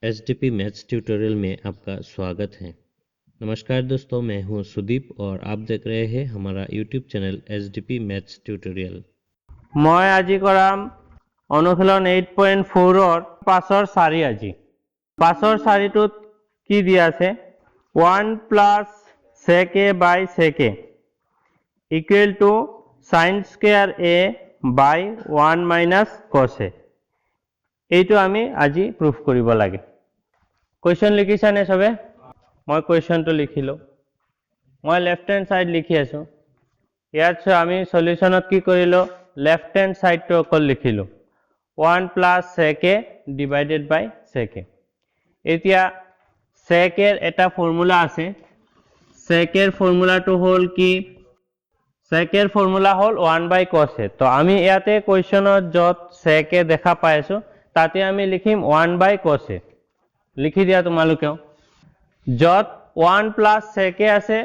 SDP maths tutorial में आपका स्वागत है। नमस्कार दोस्तों, मैं हूं सुदीप और आप देख रहे हैं हमारा YouTube channel SDP maths tutorial. মই আজি কৰাম অনুশীলন 8.4ৰ 5ৰ 4। আজি 5ৰ 4টোত কি দিয়া আছে? One plus sec A by sec A equal to sine square A by one minus cos A। এইটো আমি আজি প্ৰুফ কৰিব লাগে। কুৱেশ্যন লিখিছানে চবে? মই কুৱেশ্যনটো লিখিলোঁ। মই লেফ্ট হেণ্ড ছাইড লিখি আছোঁ। ইয়াত চোৱা, আমি চলিউশ্যনত কি কৰিলোঁ? লেফ্ট হেণ্ড ছাইডটো অকল লিখিলোঁ, one plus sec A divided by sec A। এতিয়া চেক এৰ এটা ফৰ্মুলা আছে। চেক এৰ ফৰ্মুলাটো হ'ল কি? চেক এৰ ফৰ্মুলা হ'ল ওৱান বাই কছ এ। তো আমি ইয়াতে কুৱেশ্যনত য'ত চেক এ দেখা পাই আছোঁ, তাতে আমি লিখিম ওৱান বাই কছ এ। লিখি দিয়া তোমালোকেও। য'ত ওৱান প্লাছ চেক এ আছে,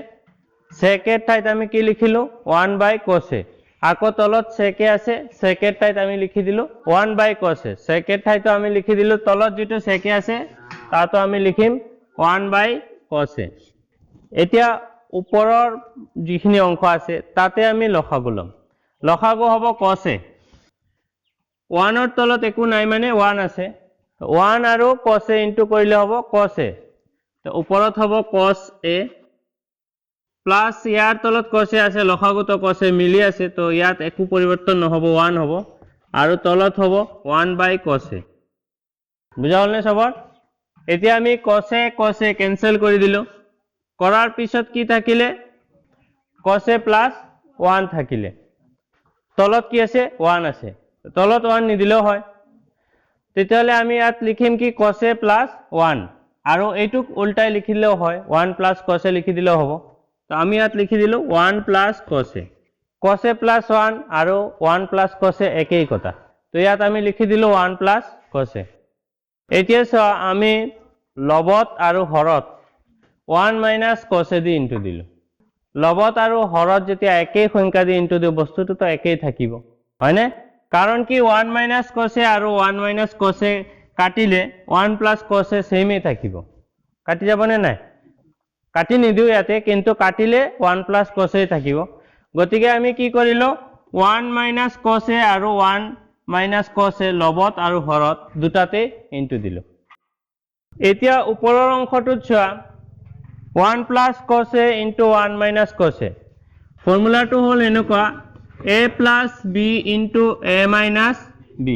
চেক এৰ ঠাইত আমি কি লিখিলোঁ? ওৱান বাই কছ এ। আকৌ তলত চেক এ আছে, চেক এৰ ঠাইত আমি লিখি দিলোঁ ওৱান বাই কছ এ। চেক এৰ ঠাইতো আমি লিখি দিলোঁ, তলত যিটো চেক এ আছে তাতো আমি লিখিম ওৱান বাই কছ এ। এতিয়া ওপৰৰ যিখিনি অংশ আছে, তাতে আমি লসাগু ল'ম। লসাগু হ'ব কছ এ। ওৱানৰ তলত একো নাই, মানে ওৱান আছে। ওৱান আৰু কছ এ ইনটু কৰিলে হ'ব কছ এ। তো ওপৰত হ'ব কছ এ প্লাছ ইয়াৰ তলত কছ এ আছে, লসাগুতো কছ এ মিলি আছে, তো ইয়াত একো পৰিৱৰ্তন নহ'ব, ওৱান হ'ব আৰু তলত হ'ব ওৱান বাই কছ এ। বুজা হ'লনে চবৰ? এতিয়া আমি cos A cos A cancel কৰি দিলোঁ। কৰাৰ পিছত কি থাকিলে? কছ এ প্লাছ ওৱান থাকিলে। তলত কি আছে? ওৱান আছে। তলত ওৱান নিদিলেও হয়। তেতিয়াহ'লে আমি ইয়াত লিখিম কি? কছ এ প্লাছ ওৱান। আৰু এইটোক উল্টাই লিখিলেও হয়, ওৱান প্লাছ কছ এ লিখি দিলেও হ'ব। তো আমি ইয়াত লিখি দিলোঁ one plus cos A। Cos A plus one আৰু ওৱান প্লাছ কছ এ একেই কথা। তো ইয়াত আমি লিখি দিলোঁ ওৱান প্লাছ কছ এ। এতিয়া চোৱা, আমি লবত আৰু হৰত ওৱান মাইনাছ কছ এ দি ইনটু দিলোঁ। লবত আৰু হৰত যেতিয়া একেই সংখ্যা দি ইনটু দিওঁ, বস্তুটোতো একেই থাকিব, হয়নে? কাৰণ কি, ওৱান মাইনাছ কছ এ আৰু ওৱান মাইনাছ কছ এ কাটিলে ওৱান প্লাছ কছ এ ছেইমেই থাকিব। কাটি যাবনে নাই? কাটি নিদিওঁ ইয়াতে, কিন্তু কাটিলে ওৱান প্লাছ কছ এ থাকিব। গতিকে আমি কি কৰিলোঁ? ওৱান মাইনাছ কছ এ আৰু ওৱান মাইনাছ কছ এ লবত আৰু হৰত দুটাতে ইনটু দিলোঁ। এতিয়া ওপৰৰ অংশটোত চোৱা, one plus cos A into one minus cos A। ফৰ্মুলাটো হ'ল এনেকুৱা, A plus B into A minus B।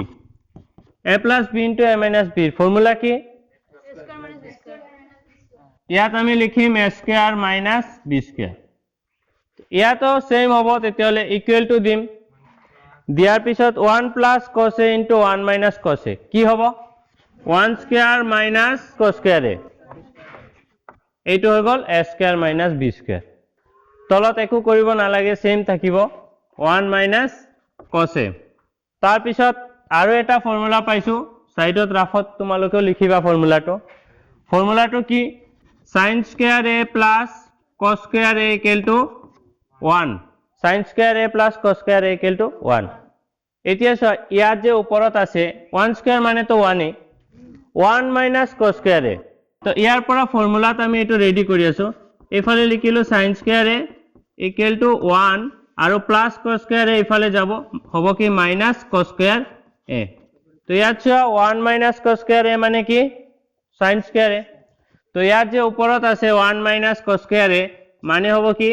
A plus B into A minus বিৰ ফৰ্মুলা কি? ইয়াত আমি লিখিম A square minus B square। ইয়াতো ছেইম হ'ব। তেতিয়াহ'লে ইকুৱেল টু দিম। দিয়াৰ পিছত one plus cos A into one minus cos A কি হ'ব? One square minus cos square A। এইটো হৈ গ'ল A square minus B square। তলত একো কৰিব নালাগে, ছেইম থাকিব, ওৱান মাইনাছ কছ এ। তাৰপিছত আৰু এটা ফৰ্মুলা পাইছোঁ। ছাইডত ৰাফত তোমালোকেও লিখিবা ফৰ্মুলাটো। ফৰ্মুলাটো কি? Sine square A plus cos square A equal to one। Sine square A plus cos square A equal to one। এতিয়া চোৱা, ইয়াত যে ওপৰত আছে, ওৱান স্কুৱেৰ মানেতো ওৱানেই, one minus cos square A। তো ইয়াৰ পৰা ফৰ্মুলাত আমি এইটো ৰেডি কৰি আছোঁ। এইফালে লিখিলোঁ sine square A equal to one আৰু প্লাছ কছ স্কুৱেৰ এ ইফালে যাব, হ'ব কি? মাইনাছ কছ স্কুৱেৰ এ। তো ইয়াত চোৱা, one minus cos square A মানে কি? চাইন স্কুৱেৰ এ। তো ইয়াত যে ওপৰত আছে one minus cos square A, মানে হ'ব কি?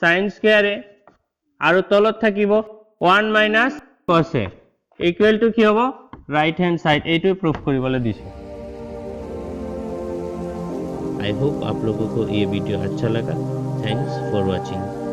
চাইন স্কুৱেৰ এ। আৰু তলত থাকিব one minus cos A equal to কি হ'ব? Right hand side. এইটোৱে প্ৰুফ কৰিবলৈ দিছোঁ। I hope आप लोगों को ये वीडियो अच्छा लगा। Thanks for watching।